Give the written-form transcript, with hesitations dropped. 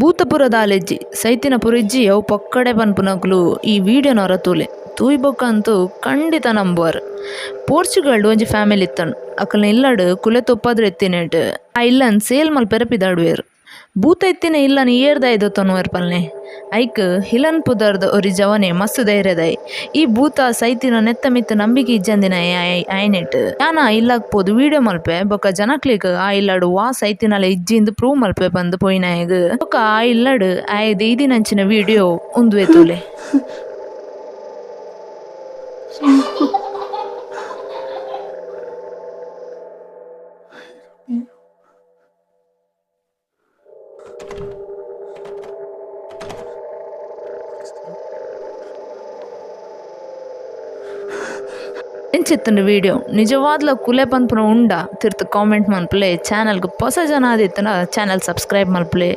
ಭೂತಪುರ ದಾಲೆಜ್ಜಿ ಸೈತಿನ ಪುರಿಜ್ಜಿ ಅವು ಪೊಕ್ಕಡೆ ಪನ್ಪುನಕುಲು ಈ ವೀಡಿಯೋನೊರ ತೂಲೆ ತೂಯಿ ಬೊಕ್ಕ ಅಂತೂ ಖಂಡಿತ ನಂಬುವರ್. ಪೋರ್ಚುಗಲ್ಡ್ ಒಂಜಿ ಫ್ಯಾಮಿಲಿ ಇತ್ತಂಡ್. ಅಕಲ್ನ ಇಲ್ಲಡ್ ಕುಲೆ ತೊಪ್ಪದ್ರ ಇತ್ತಿನೆಟ್ ಆ ಇಲ್ಲನ್ ಸೇಲ್ ಮಲ್ಪೆರೆ ಪಿದಾಡುವೆರ್. ಭೂತ ಇತ್ತಿನ ಇಲ್ಲನ್ ಏರ್ ದಾಯೆ ದೆತೊನುವೆರ್ ಪನ್ಲೆ. ಐಕ್ ಹಿಲನ್ ಪುದರ್ದ ಒರಿ ಜವನೆ ಮಸ್ತ್ ಧೈರ್ಯದಾಯೆ. ಈ ಭೂತ ಸೈತಿನ ನೆತ್ತ ಮಿತ್ತ್ ನಂಬಿಕೆ ಇಜ್ಜಂದಿನಾಯೆ ಆಯೆನೆಟ್ ಯಾನ್ ಆ ಇಲ್ಲಗ್ ಪೋದು ವೀಡಿಯೋ ಮಲ್ಪೆ ಬೊಕ್ಕ ಜನಕ್ಲೆಗ್ ಆ ಇಲ್ಲಡ್ ವಾ ಸೈತಿನಲ ಇಜ್ಜಿಂದ್ ಪ್ರೂವ್ ಮಲ್ಪೆ ಪಂದ್ ಪೋಯಿನಾಯಗ್ ಬೊಕ್ಕ ಆ ಇಲ್ಲಡ್ ಆಯೆ ದೈದಿನಂಚಿನ ವೀಡಿಯೋ ಉಂದುವೇ ತೂಲೆ. ಎಂಚಿತ್ತುಂಡು ವಿಡಿಯೋ ನಿಜವಾದ್ಲ ಕುಲೆ ಪನ್ಪುನ ಉಂಡ ತಿರ್ತ್ ಕಾಮೆಂಟ್ ಮನ್ಪುಲೆ ಚಾನೆಲ್ ಗ್ ಪೊಸ ಜನ ಆದಿತ್ತುಂಡ ಚಾನೆಲ್ ಸಬ್ಸ್ಕ್ರೈಬ್ ಮಲ್ಪುಲೆ.